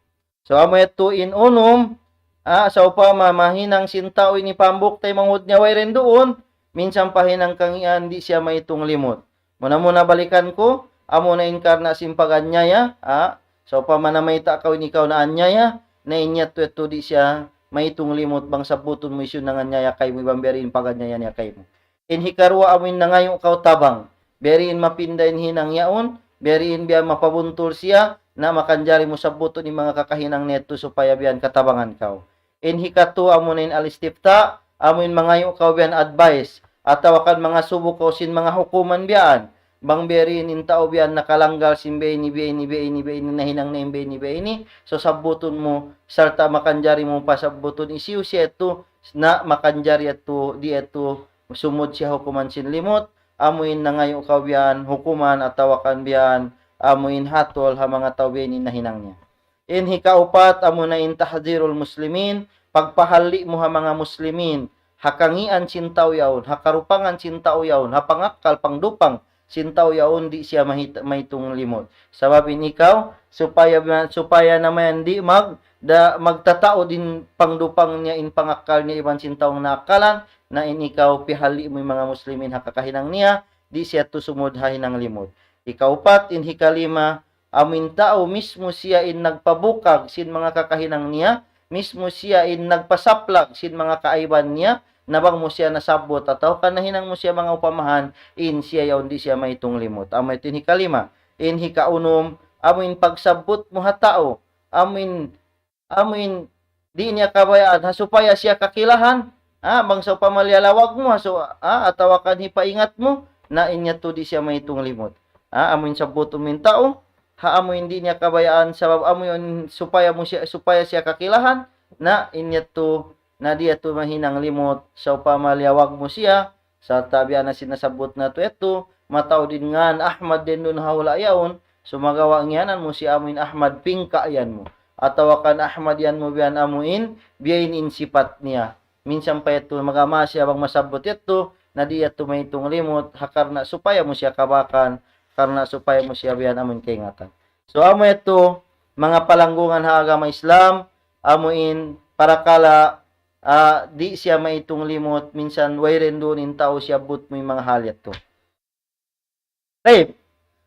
So, amu yadtu in unum, ah, sawpama mahinang sin tau ini pambuk taymanghud niya way rin duun, minsan pa hinang kangīan di' siya maitung limut. Muna-muna balikan ku, amu na in karna' sin pag-anyaya, ah, sawpama namayta' kaw in ikaw naanyaya, na in yadtu yadtu di' siya maitung limut bang sabbutun mu hisiyu in nanganyaya kaymu iban biya' diin in pag-anyaya niya kaymu. In hikaruwa amu in nangayu' kaw tabang. Biya' diin mapinda in hinang yaun, biya' diin biya' mapabuntul siya, na makanjari mu sabbutun in manga kakahinang niya yadtu supaya biya' yan katabangan kaw. In hikatu amu na in al-istifta, amu in mangayu' kaw biya' yan advice, atawa kan mangasubu kaw sin manga hukuman biya' yan. Bang biya' diin in tau biya' yan nakalanggal sin biya' ini, biya' ini, biya' ini, biya' ini, nahinang na in biya' ini, biya' ini, so sabbutun mu, sarta' makanjari mu pasabbutun hisiyu siya yadtu, na makanjari yadtu, di' yadtu, sumud siya hukuman sin limut, amu in nangayu' kaw biya' yan hukuman atawa kan biya' yan, amu in hatul ha manga tau biya' ini in nahinang niya. In hikaupat, amu na in tahdzirul muslimin, pagpahalli' mu ha manga muslimin, ha kangīan sin tau yaun, ha karupangan sin tau yaun, ha pangakkal, pangdupang, sin tau yaun di' siya mahit-, mahitung limut. Sabab in ikaw, supaya, supaya na mayan di' mag-, da-, magtataud in pangdupang niya, in pangakkal niya, iban sin tau naakkalan, na in ikaw pihali' mu in manga muslimin ha kakahinang niya, di' siya tusumud ha hinang limut. Ikaupat, in hikalima, amu in tau mismu siya in nagpabukag sin manga kakahinang niya, mismu siya in nagpasaplag sin manga kaaiban niya, na bang mu siya nasabbut atawa kan nahinang mu siya manga upamahan, in siya yaun di' siya mahitung limut. Amu yadtu in hikalima. In hikaunum, amu in pagsabbut mu ha tau, amu in amu in di' niya kabayaan, ha supaya siya kakilahan, ha, bang sawpama liyalawag mu, ha, su-, ha, atawa kan hipaingat mu, na in yadtu di' siya mahitung limut. Ha, amu in sabbutun mu in tau, ha, amu in di' niya kabayaan, sabab amu in supaya mu siya, supaya siya kakilahan, na in yadtu, na di' yadtu mahinang limut, sawpama liyawag mu siya, sarta' biya' na sin nasabbut natu' yadtu, mataud in ngan Ahmad dayn duun ha hula' yaun, sumagawa' ngiyanan mu siya amu in Ahmad pingka' yan mu. Atawa kan Ahmad yan mu biya' amu in, biya' in, in sipat niya. Minsan pa yadtu, magama siya bang masabbut yadtu, na di' yadtu mahitung limut, ha karna' supaya mu siya kabakan, karna' supaya mu siya biya' amu in kaingatan. So, amu yadtu, manga palanggungan ha agama Islam, amu in parakala', ah, di' siya mahitung limut, minsan wayruun duun in tau siyabbut mu in manga hal yadtu. Tayyib.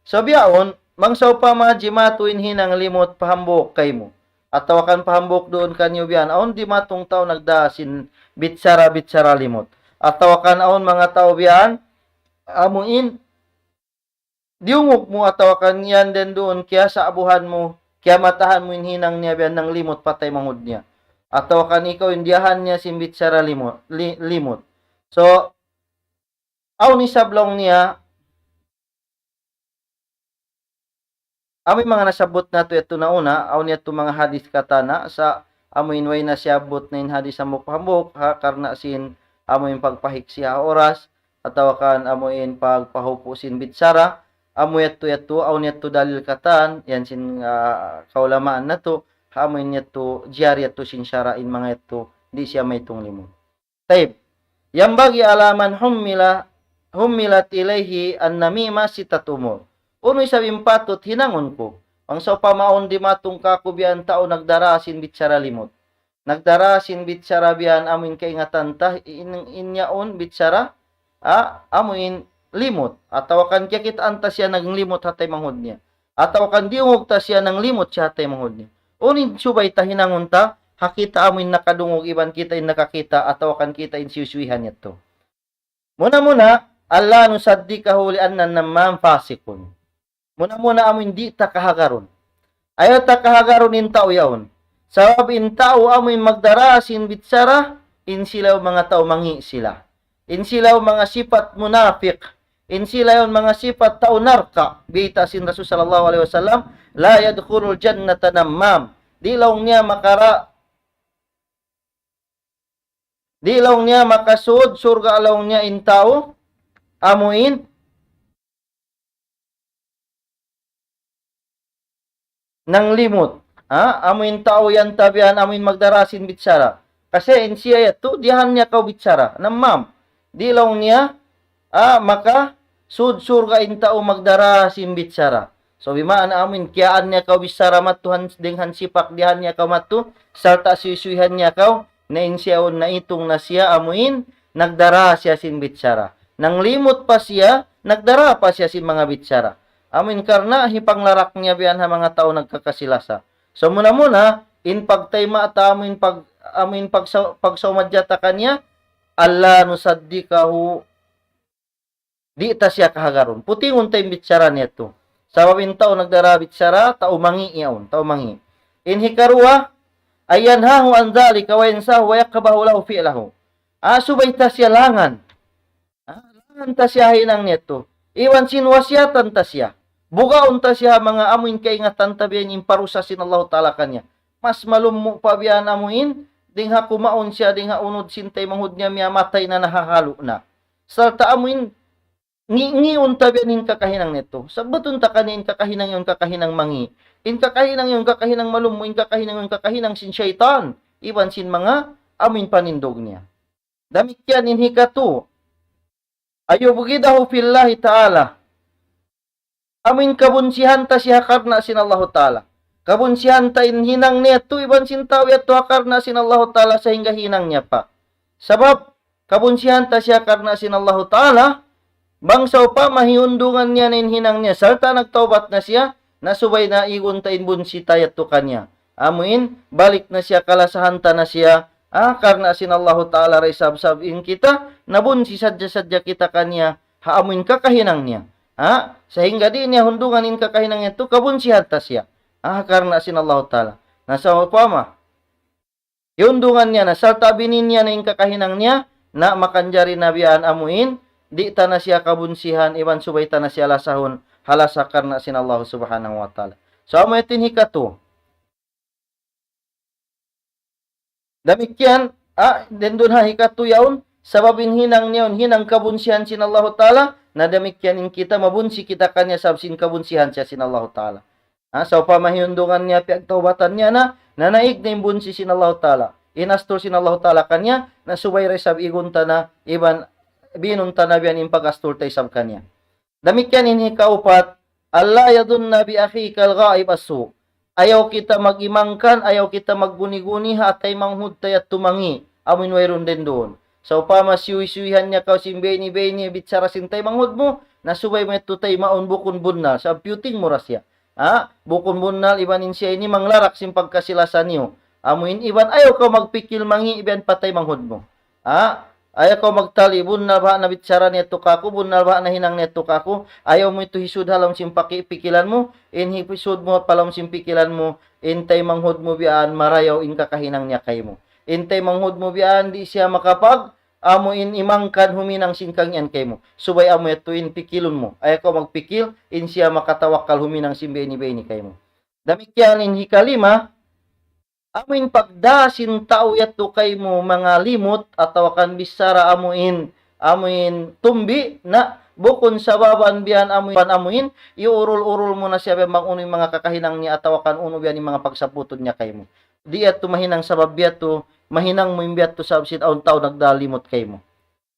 So, bihaun, bang sawpama jimatu in hinang limut pa hambuuk kaymu. Atawa kan pa hambuuk duun kaniyu biya' yan, awn dimatung tau nagdā sin bitsara-bitsara limut. Atawa kan awn manga tau biya' yan, amu in, diyungug mu atawa kan yan dayn duun kiyasa'buhan mu, kiyamatahan mu in hinang niya biya' yan nanglimut pa taymanghud niya. Atawa kan ikaw in diyahan niya sin bitsara limut, li-, limut. So, awn isab laung niya, amu in manga nasabbut natu' yadtu nauna, awn yadtu manga hadith katan, sa' amu in way na siyabbut na in hadith hambuuk-hambuuk, ha, karna' sin amu in pagpahiksi ha oras, atawa kan amu in pagpahupu' sin bitsara, amu yadtu yadtu, awn yadtu dalil katan, yan sin, ah, kaulamaan natu', ha, amu in yadtu, jari yadtu sin sara' in manga yadtu, di' siya mahitung limut. Tayyib. ينبغي على من حمل، حملت إليه النميمة ستة أمور. Unu isab in patut hinangun ku? Bang sawpama awn dimatung kāku' biya' yan tau nagdarā sin bitsara limut. Nagdarā sin bitsara biya' yan amu in kaingatan ta, in, in yaun bitsara, ah, amu in limut. Atawa kan kiyakitaan ta siya nanglimut ha taymanghud niya. Atawa kan diyungug ta siya nanglimut siya ha taymanghud niya. Unu in subay ta hinangun ta, ha kita amu in nakadungug iban kita in nakakita', atawa kan kita in siyuy-suyhan yadtu. Muna-muna, ألا نصدقه لأن النمام فاسق. Muna-muna amu in di' ta kahagarun. Ayaw ta kahagarun in tau yaun. Sabab in tau amu in magdarā sin bitsara, in sila manga tau mangi' sila. In sila manga sipat munapik. In sila yaun manga sipat tau narka'. Biyayta' sin Rasul sallallahu alayhi wasallam, لا يدخل الجنة نمام. Di' laung niya makara-, di' laung niya makasud surga' laung niya in tau, amu in nanglimut. Ha? Amu in tau yan tabian, amu in magdarā sin bitsara. Kasi in siya yadtu, diyahan niya kaw bitsara. Namam. Di' laung niya, ah, makasud surga' in tau magdarā sin bitsara. So, bimaana amu in kiyaan niya kaw bitsara madtu han-, dayng ha sipak diyahan niya kaw madtu, sarta' suysuyihan niya kaw, na in siya yaun naitung na siya amu in nagdarā siya sin bitsara. Nanglimut pa siya, nagdarā pa siya sin manga bitsara. Amu in karna' hipanglarak niya biya' ha manga tau nagkakasi-lasa. So muna-muna, in pagtayma' ta amu in pag-, amu in pagsa-, pagsawmadja ta kaniya, ألا نصدقه, di' ta siya kahagarun. Putingun ta in bitsara niya yadtu. Sabab in tau nagdarā bitsara, tau mangi' yaun, tau mangi'. In hikaruwa, أن ينهاه عن ذلك وينصحه ويقبح له فعله. Ah, subay ta siya langan. Ah, langan ta siya ha hinang niya yadtu. Iban sin wasiyatan ta siya. Bugaun ta siya ha manga amu in kaingatan ta biya' ini in parusa sin Allahu Ta'ala kaniya. Mas malummu' pa biya' amu in, dayng ha kumaun siya, dayng ha unud sin taymanghud niya, miyamatay na, nahahalu' na. Sarta' amu in, ngi-, ngiun ta biya' ini in kakahinang niya yadtu. Sabbutun ta kaniya in kakahinang yaun kakahinang mangi'. In kakahinang yaun kakahinang malummu', in kakahinang yaun kakahinang sin saytan. Iban sin manga amu in panindug niya. Damikkiyan in hikatu. أن يبغضه في الله تعالى. amuin kabunsihan ta siya karna' sin Allahu Ta'ala. Kabunsihan ta in hinang niya yadtu iban sin tau yadtu ha karna' sin Allahu Ta'ala sahingga hinang niya pa. Sabab, kabunsihan ta siya karna' sin Allahu Ta'ala, bang sawpama hiyundungan niya na in hinang niya, sarta' nagtawbat na siya, na subay na igun ta in bunsi ta yadtu kaniya. Amuin, balik na siya, kalasahan ta na siya, ah, karna' sin Allahu Ta'ala da isab sabab in kita, nabunsi sadja-sadja kita kaniya, ha amuin kakahinang niya. Ha? Sahingga di' niya hundungan in kakahinang niya yadtu, kabunsihan ta siya. Ah, karna' sin Allahu Ta'ala. Na sawpama, hiyundungan niya na, sarta' binin niya na in kakahinang niya, na makanjari na biya' amuin, di' ta na siya kabunsihan, iban subay ta na siya lasahun, ha lasa karna' sin Allah Subhanahu wa Ta'ala. So, amu yadtu in hikatu. Damikkiyan, ah, dendun ha hikatu yaun, sabab in hinang niya yaun, hinang kabunsihan sin Allahu Ta'ala, na damikkiyan in kita, mabunsi kita kaniya sabab sin kabunsihan siya sin Allahu Ta'ala. Ha, sawpama hiyundungan niya, piyagtawbatan niya na, na naig na in bunsi sin Allahu Ta'ala. Inastur sin Allahu Ta'ala kaniya, na subay da isab igun ta na, iban binun ta na biya' in pag-astur ta isab kaniya. Damikkiyan in hikaupat, ألا يظن بأخيك الغائب السوء. Ayaw kita mag-imangkan, ayaw kita magguni-guni ha taymanghud ta yadtu mangi', amuin wayruun dendun. Sawpama siyuy-siyuhan niya kaw sin bayni-bayni bichara sin taymanghud mu, na subay mu yadtu taymaun bukun bunnal, sabab piyuting mu da siya. Ha? Bukun bunnal iban in siya ini manglarak sin pagkasi-lasa niyu. Amuin iban ayaw kaw magpikil mangi' biya' pa taymanghud mu. Ha? Ayaw kaw magtali, bunnal baha' na bichara niya yadtu kāku', bunnal baha' na hinang niya yadtu kāku'. Ayaw mu yadtu hisud ha lawm sin paki-, pikilan mu, in hisud mu pa lawm sin pikilan mu, in taymanghud mu biya' marayaw in kakahinang niya kaymu. In taymanghud mu biya' di' siya makapag, amuin imangkan huminang sin kangīan kaymu. Subay amu yadtu in pikilun mu. Ayaw kaw magpikil, in siya makatawakkal huminang sin bayni-bayni kaymu. Damikkiyan in hikalima, amuin pagdā sin tau yadtu kaymu manga limut atawa kan bichara amuin, amuin tumbi na bukun sababan biya' amuin, amuin, iyurul-urul mu na siya biya' bang unu in manga kakahinang niya atawa kan unu biya' in manga pagsabbutun niya kaymu. Di' yadtu mahinang sabab biya' yadtu, mahinang mu in biya' yadtu sabab sin awn tau nagdā limut kaymu.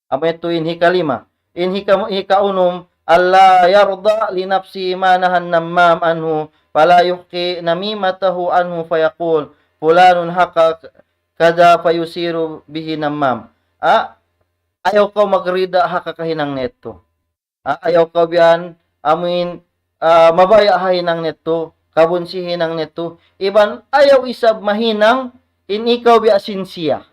Amu yadtu in hikalima. In hika-, hikaunum, ألا يرضى لنفسه ما نهى النمام عنه، فلا يحكي نميمته عنه فيقول: فلان حكى كذا فيصير به نمام. Ah, ayaw kaw magrida ha kakahinang niya yadtu. Ah, ayaw kaw biya' amuin, ah, mabaya' ha hinang niya yadtu, kabunsi hinang niya yadtu. Iban ayaw isab mahinang in ikaw biya' sin siya.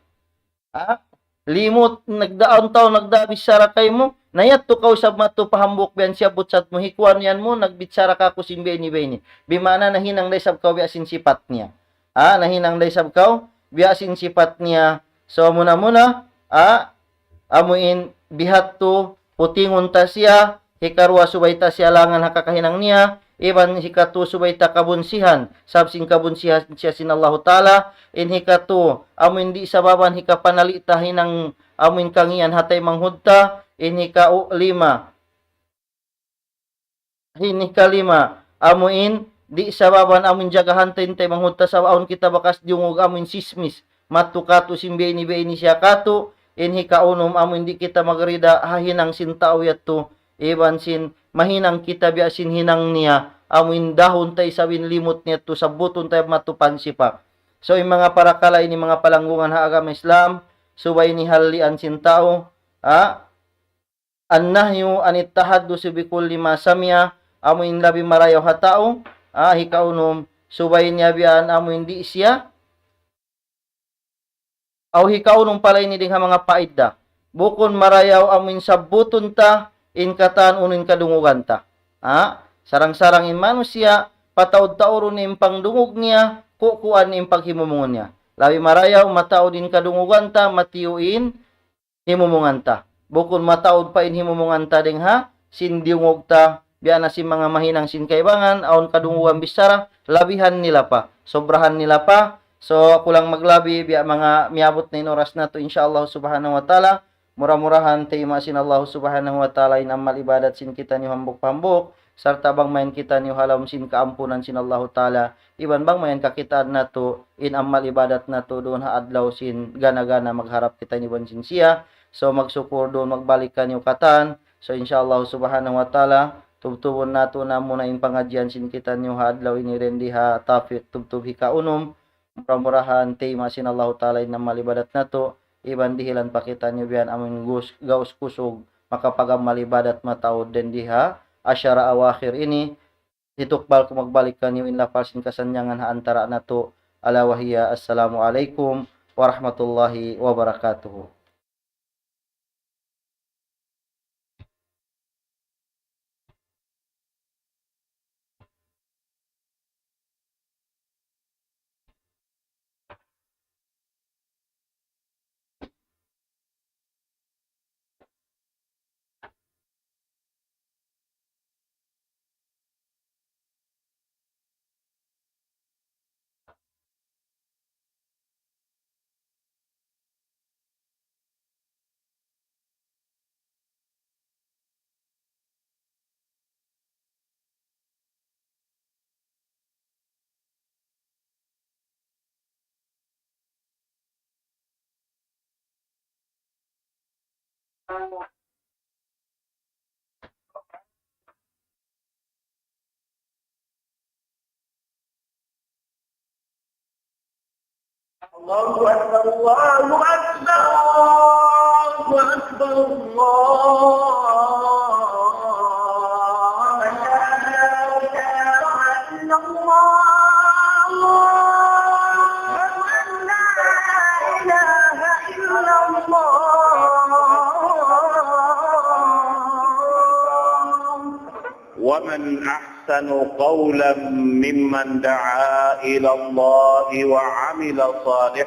Ha? Limut, nagdā awn tau nagdā bichara kaymu, na yadtu kaw isab madtu pa hambuuk biya' siya, butsat mu, hikuan yan mu, nagbichara kāku' sin bayni-bayni. Bima'na nahinang da isab kaw biya' sin sipat niya. Ha? Nahinang da isab kaw biya' sin sipat niya. So, muna-muna, ha? Amuin bihadtu, putingun ta siya, hikaruwa subay ta siya langan ha kakahinang niya, iban hikatū subay ta kabunsihan, sabab sin kabunsihan siya sin Allahu Ta'ala, in hikatū, amuin di' sababan hikapanali' ta hinang amuin kangīan ha taymanghud ta, in hikalima, in hikalima, amuin di' sababan amuin jagahan ta in taymanghud ta sabab awn kita bakas diyungug amuin sismis, madtu kātu' sin bayni-bayni siya kātu', in hikaunum amuin di' kita magrida ha hinang sin tau yadtu, iban sin mahinang kita biya' sin hinang niya, amuin dāhun ta isab in limut niya yadtu, sabbutun ta madtu pa hansipak. So, in manga parakala' ini manga palanggungan ha agama Islam, subay ini hallian sin tau, ha? النهي عن التحدث بكل ما سمع, amuin labi marayaw ha tau, ah, hikaunum, subay niya biya' amuin di' siya, aw hikaunum pala ini dayn ha manga paidda. Bukun marayaw amuin sabbutun ta, in katan unu in kadungugan ta. Ha? Sarang-sarang in manusiya', pataud-taurun in pangdungug niya, kukuan in paghimumungun niya. Labi marayaw, mataud in kadungugan ta, matiyu' in himumungan ta. Bukun mataud pa in himumungan ta dayn ha sin diyungug ta, biya' na sin manga mahinang sin kaibangan, awn kadungugan bichara, labihan nila pa, sobrahan nila pa. So, kulang maglabi, biya' manga miyabut na in oras natu', insya Allah subhanahu wa ta'ala, mura-murahan tayma' sin Allah subhanahu wa ta'ala in amal ibadat sin kitaniyu hambuuk-hambuuk, sarta' bang mayan kitaniyu ha lawm sin kaampunan sin Allahu Ta'ala, iban bang mayan kakitaan natu' in amal ibadat natu' duun ha adlaw sin gana-gana magharap kita iban sin siya. So, magsukul duun magbalik kaniyu katan. So, insya Allah subhanahu wa ta'ala, Tubtubun natu' na muna in pangadjian sin kitaniyu ha adlaw ini dayn di ha topic tubtub hikaunum. Mura-murahan tayma' sin Allahu Ta'ala in amal ibadat natu', iban dihilan pa kitaniyu biya' amun gus-, gaus kusug makapag-amal ibadat mataud dayn di ha ashara awakhir ini. Hitukbal ku magbalik kaniyu in lapal sin kasannyangan ha antara' natu', ala wa hiya, assalamu alaykum warahmatullahi wabarakatuh. الله أكبر، الله أكبر، الله أكبر، الله. أشهد أن لا إله إلا الله. أشهد أن لا إله إلا الله. ومن أحسن قولا ممن دعا إلى الله وعمل صالحا